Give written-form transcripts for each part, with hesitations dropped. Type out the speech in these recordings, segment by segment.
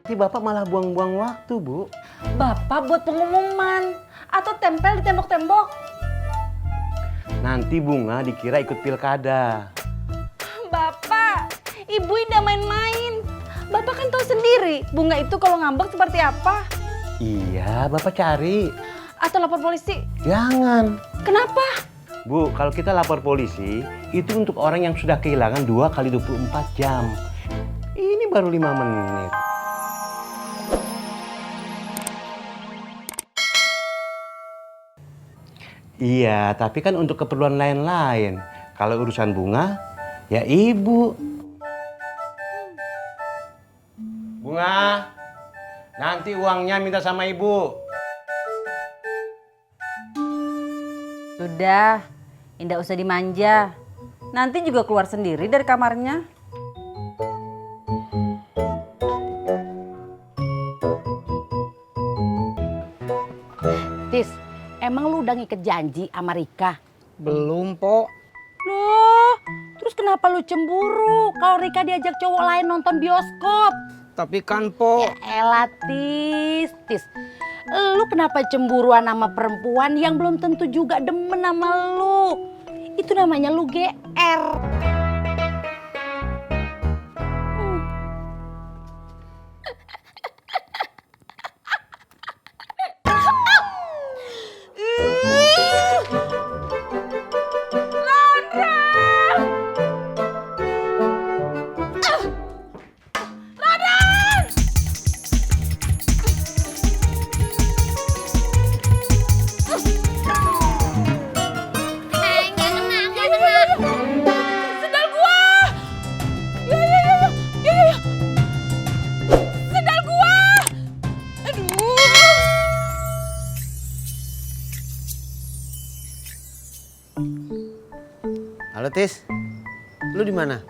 Nanti Bapak malah buang-buang waktu, Bu. Bapak buat pengumuman atau tempel di tembok-tembok. Nanti Bunga dikira ikut pilkada. Bapak, Ibu indah main-main. Bapak kan tahu sendiri Bunga itu kalau ngambek seperti apa. Iya, Bapak cari. Atau lapor polisi. Jangan. Kenapa? Bu, kalau kita lapor polisi, itu untuk orang yang sudah kehilangan 2 kali 24 jam. Ini baru 5 menit. Iya, tapi kan untuk keperluan lain-lain. Kalau urusan Bunga, ya Ibu. Bunga, nanti uangnya minta sama Ibu. Sudah, Indah usah dimanja. Nanti juga keluar sendiri dari kamarnya. Tis, emang lu udah ngiket janji sama Rika? Belum, Po. Loh, terus kenapa lu cemburu kalau Rika diajak cowok lain nonton bioskop? Tapi kan, Po. Ya elah, Tis. Lu kenapa cemburuan sama perempuan yang belum tentu juga demen sama lu? Itu namanya lu GR. Halo Tis, lu di mana?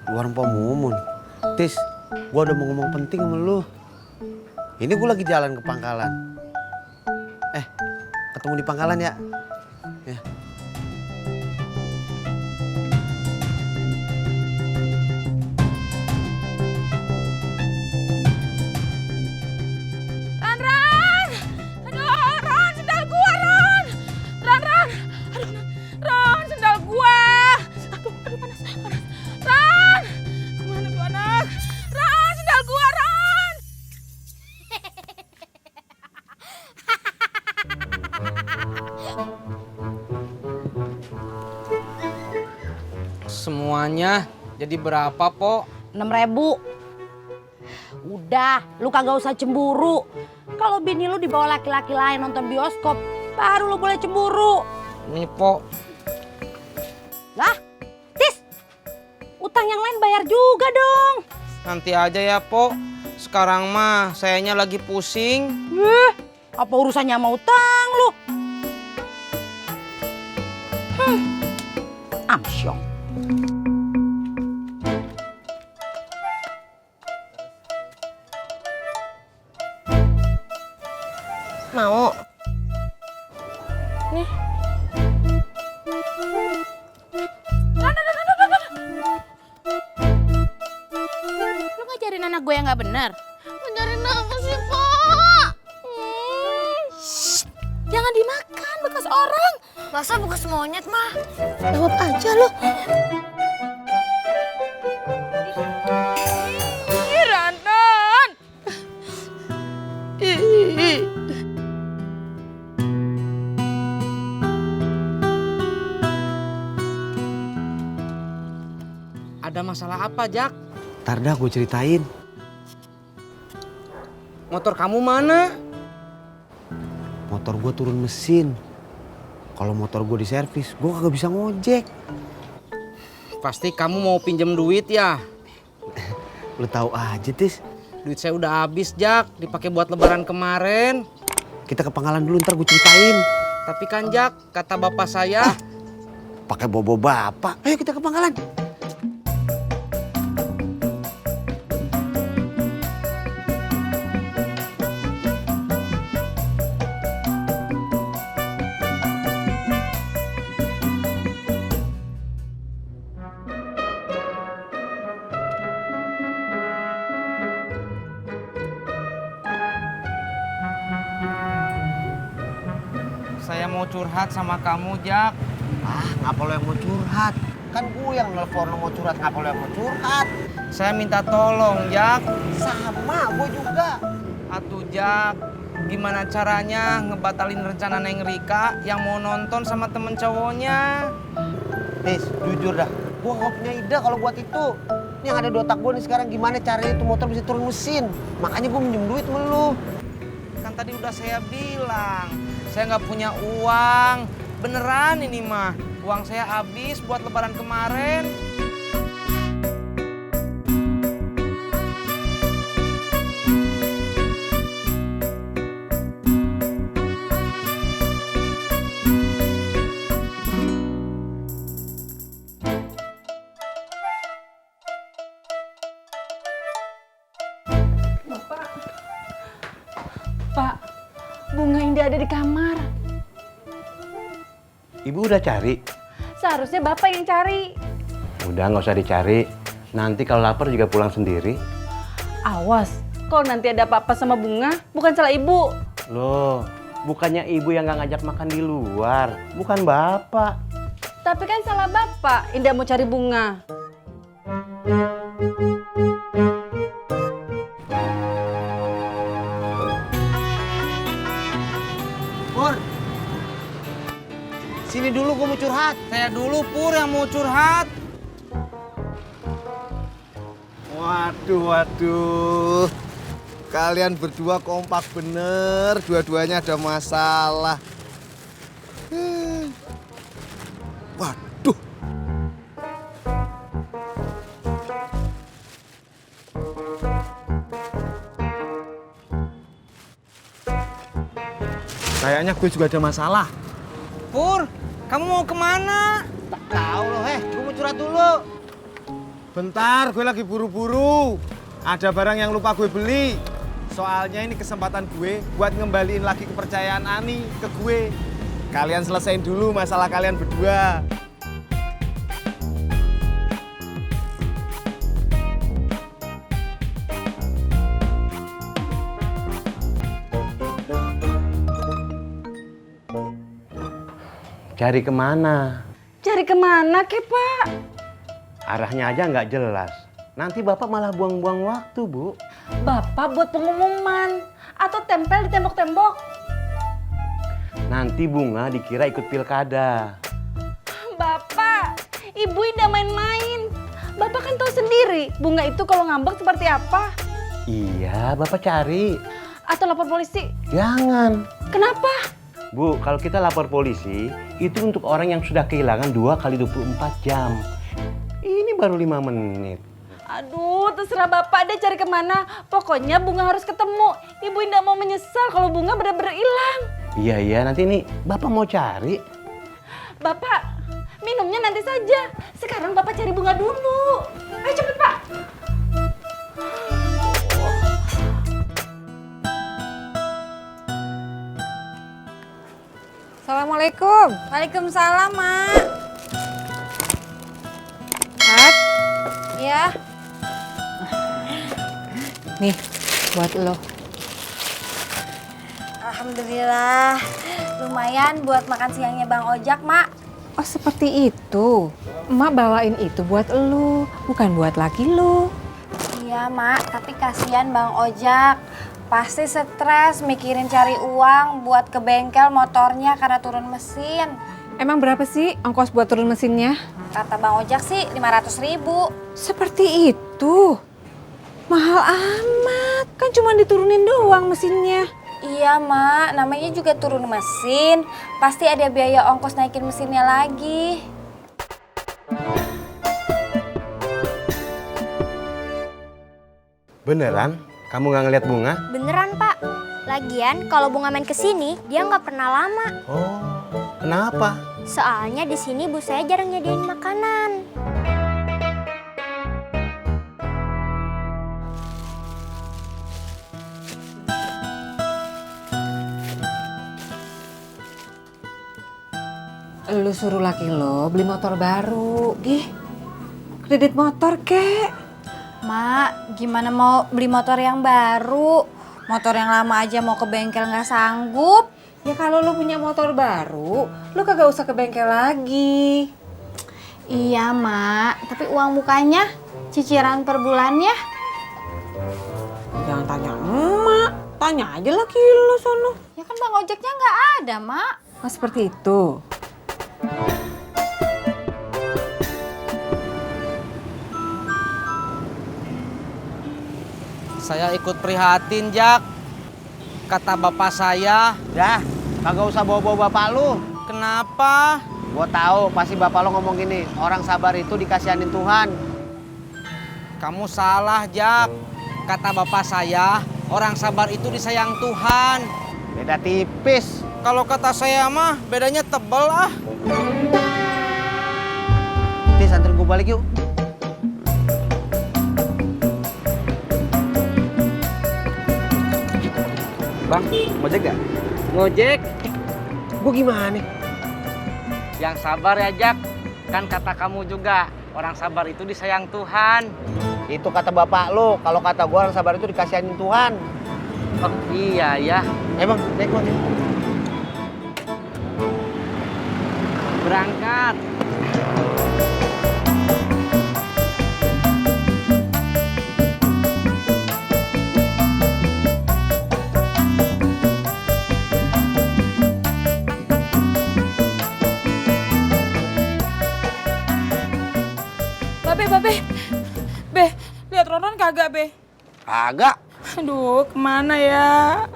Di warung Pomumun. Tis, gua udah mau ngomong penting sama lu. Ini gua lagi jalan ke Pangkalan. Ketemu di Pangkalan ya? Ya. Ran! Aduh, Ran, sendal gua, Ran! Ran! Aduh, Ran, sendal gua! Aduh, panas. Ran! Kemana tuh anak? Ran, sendal gua, Ran! Semuanya jadi berapa, Po? 6.000. Udah, lu kagak usah cemburu. Kalau bini lu dibawa laki-laki lain nonton bioskop, baru lu boleh cemburu. Nih, Po. Lah, Tis, utang yang lain bayar juga dong. Nanti aja ya, Po. Sekarang mah sayanya lagi pusing. Apa urusannya sama utang lu? Amsyong. Mau? Nih. Lu ngajarin anak gue yang gak bener? Ngajarin apa sih, Pak? Jangan dimakan bekas orang. Masa bekas monyet, mah? Jawab aja lu. Rantan! Ada masalah apa, Jak? Ntar dah gue ceritain. Motor kamu mana? Motor gue turun mesin. Kalau motor gue diservis, gue kagak bisa ngojek. Pasti kamu mau pinjam duit ya? Lu tahu aja Tis. Duit saya udah habis, Jak. Dipakai buat lebaran kemarin. Kita ke Pangkalan dulu, ntar gue ceritain. Tapi kan, Jak, kata bapak saya... Pakai bobo bapak. Ayo kita ke Pangkalan. Saya mau curhat sama kamu, Jak. Ah, ngapa lo yang mau curhat? Kan gue yang nelfon lo mau curhat, ngapa lo yang mau curhat? Saya minta tolong, Jak. Sama, gue juga. Atuh, Jak. Gimana caranya ngebatalin rencana Neng Rika yang mau nonton sama temen cowoknya? Tis, jujur dah, gue gak punya ide kalau buat itu. Ini yang ada di otak gue nih sekarang gimana caranya itu motor bisa turun mesin. Makanya gue minjem duit sama lu. Kan tadi udah saya bilang, saya nggak punya uang. Beneran ini mah, uang saya habis buat lebaran kemarin. Pak, bunga Indah ada di kamar. Ibu udah cari? Seharusnya Bapak yang cari. Udah nggak usah dicari. Nanti kalau lapar juga pulang sendiri. Awas, kalau nanti ada apa-apa sama bunga, bukan salah ibu. Loh, bukannya ibu yang nggak ngajak makan di luar, bukan bapak. Tapi kan salah Bapak, Indah mau cari bunga. Pur, sini dulu gue mau curhat. Saya dulu Pur yang mau curhat. Waduh. Kalian berdua kompak bener, dua-duanya ada masalah. Waduh. Kayaknya gue juga ada masalah. Pur, kamu mau kemana? Tak tahu loh, gue mau curhat dulu. Bentar, gue lagi buru-buru. Ada barang yang lupa gue beli. Soalnya ini kesempatan gue buat ngembaliin lagi kepercayaan Ani ke gue. Kalian selesain dulu masalah kalian berdua. Cari kemana? Cari kemana ke Pak? Arahnya aja nggak jelas. Nanti bapak malah buang-buang waktu, Bu. Bapak buat pengumuman atau tempel di tembok-tembok. Nanti bunga dikira ikut pilkada. Bapak, ibu Indah main-main. Bapak kan tahu sendiri, bunga itu kalau ngambek seperti apa. Iya, bapak cari. Atau lapor polisi. Jangan. Kenapa? Bu, kalau kita lapor polisi, itu untuk orang yang sudah kehilangan 2 kali 24 jam. Ini baru 5 menit. Aduh, terserah Bapak deh cari kemana. Pokoknya bunga harus ketemu. Ibu Indah mau menyesal kalau bunga benar-benar hilang. Iya, nanti nih bapak mau cari. Bapak, minumnya nanti saja. Sekarang Bapak cari bunga dulu. Ayo cepet, Pak. Assalamualaikum. Waalaikumsalam, Mak. Hat, Ya, nih buat lo. alhamdulillah. Lumayan buat makan siangnya Bang Ojak, Mak. Oh seperti itu. Emak bawain itu buat lo, bukan buat laki lo. Iya, Mak, tapi kasihan Bang Ojak. Pasti stres mikirin cari uang buat ke bengkel motornya karena turun mesin. Emang berapa sih ongkos buat turun mesinnya? Kata Bang Ojak sih 500.000. Seperti itu. Mahal amat. Kan cuma diturunin doang mesinnya. Iya, Mak, namanya juga turun mesin. Pasti ada biaya ongkos naikin mesinnya lagi. Beneran? Kamu nggak ngeliat bunga? Beneran, Pak. Lagian kalau bunga main kesini, dia nggak pernah lama. Oh, kenapa? Soalnya di sini bu saya jarang nyediain makanan. Lu suruh laki lo beli motor baru. Ih, kredit motor kek. Mak, gimana mau beli motor yang baru? Motor yang lama aja mau ke bengkel nggak sanggup. Ya kalau lu punya motor baru, lu kagak usah ke bengkel lagi. Iya, Mak. Tapi uang mukanya, cicilan per bulannya. Jangan tanya emak, tanya aja laki lu sono. Ya kan Bang Ojeknya nggak ada, Mak. Oh seperti itu. Saya ikut prihatin, Jak. Kata bapak saya. Dah, kagak usah bawa-bawa bapak lu. Kenapa? Gua tahu pasti bapak lo ngomong gini, orang sabar itu dikasihanin Tuhan. Kamu salah, Jak. Kata bapak saya, orang sabar itu disayang Tuhan. Beda tipis. Kalau kata saya mah, bedanya tebel ah. Tis, anterin gua balik yuk. Bang, ngojek gak? Ngojek. Gua gimana? Yang sabar ya, Jak. Kan kata kamu juga, orang sabar itu disayang Tuhan. Itu kata bapak lo, kalau kata gua orang sabar itu dikasihanin Tuhan. Oh iya ya. Bang, naik gua. Berangkat. Babe. Be, lihat Ronron kagak, Be? Kagak. Aduh, kemana ya?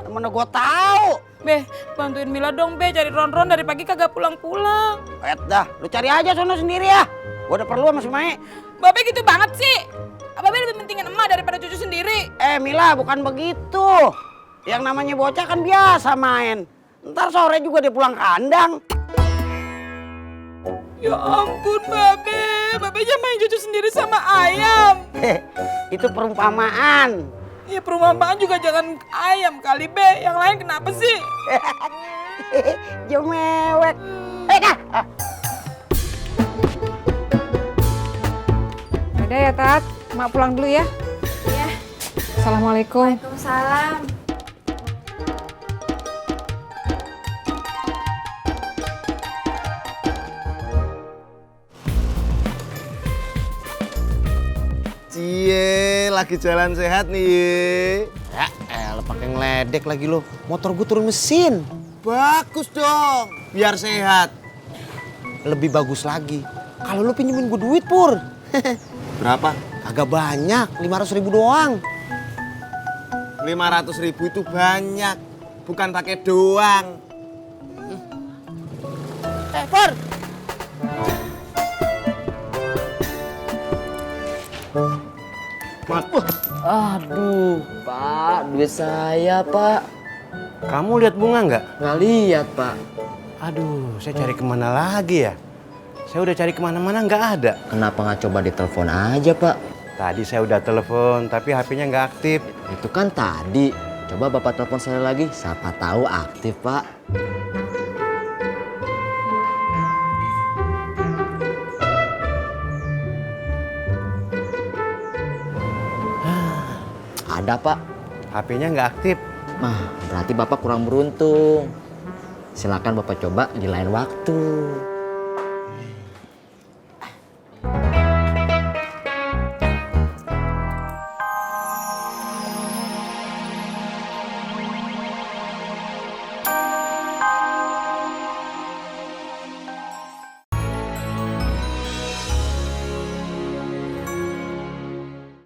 Mana gua tahu. Be, bantuin Mila dong, Be, cari Ronron dari pagi kagak pulang-pulang. Dah, lu cari aja sono sendiri ya. Gua udah perlu sama si Mae. Babe gitu banget sih. Babe lebih pentingin emak daripada cucu sendiri. Mila, bukan begitu. Yang namanya bocah kan biasa main. Ntar sore juga dia pulang kandang. Ya ampun, Babe. Babe jangan main cucu sendiri sama ayam. Itu perumpamaan. Ya perumpamaan juga jangan ayam kali, Be. Yang lain kenapa sih? Jemewek. Dah. Udah ya Tat, mak pulang dulu ya. Ya. Assalamualaikum. Waalaikumsalam. Cie, lagi jalan sehat nih. Ya, lo pakai ngeledek lagi lo. Motor gue turun mesin. Bagus dong, biar sehat. Lebih bagus lagi. Kalau lo pinjemin gue duit, Pur. Berapa? Agak banyak, 500.000 doang. 500.000 itu banyak, bukan pakai doang. Pur. Aduh, Pak, duit saya, Pak. Kamu lihat bunga nggak? Nggak lihat, Pak. Aduh, saya cari kemana lagi ya? Saya udah cari kemana-mana nggak ada. Kenapa nggak coba ditelepon aja, Pak? Tadi saya udah telepon, tapi HP-nya nggak aktif. Itu kan tadi. Coba Bapak telepon saya lagi, siapa tahu aktif, Pak. Ada, Pak. HP-nya nggak aktif. Berarti Bapak kurang beruntung. Silakan Bapak coba di lain waktu.